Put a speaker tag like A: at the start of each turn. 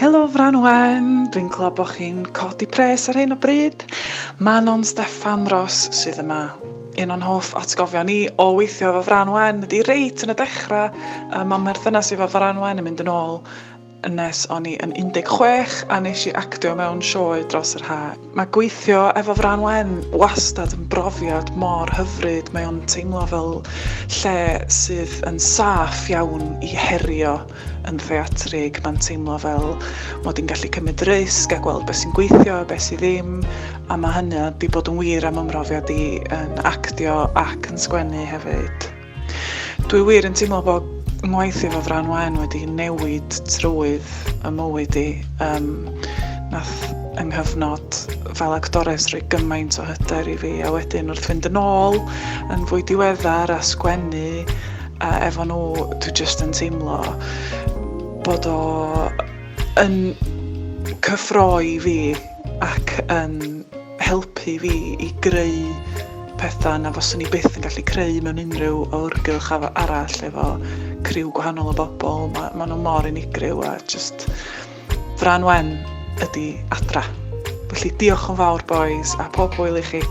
A: Helo Fran Wen, dwi'n clywed bod chi'n codi pres ar hyn o bryd. Manon Steffan Ros sydd yma. Un o'n hoff atgofion i o weithio efo Fran Wen ydy reit yn y dechrau. Mae merthynas efo Fran Wen yn mynd yn ôl nes o'n i yn 16 a nes i actio mewn sioe dros yr ha. Mae gweithio efo Fran Wen wastad yn brofiad mor hyfryd. Mae o'n teimlo fel lle sydd yn saff iawn i herio yn theatrig. Mae'n teimlo fel mod i'n gallu cymryd risg a gweld beth sy'n gweithio a beth sydd ddim. A mae hynny wedi bod yn wir am ymrofiad i yn actio ac yn sgwennu hefyd. Dwi wir yn teimlo bod ngwaith efo Fran Wen wedi newid trywydd y mywyd i. Um, nath yng nghyfnod fel actores rhoi gymaint o hyder i fi a wedyn wrth fynd yn ôl yn fwy diweddar a sgwennu a efo nhw dwi jyst yn teimlo bod o yn cyffroi fi ac yn helpu fi i greu pethau na faswn i byth yn gallu creu mewn unrhyw awyrgylch arall efo criw gwahanol o bobl. Mae ma nhw mor unigryw a just Fran Wen ydy adra. Felly diolch yn fawr boys a pob hwyl i chi.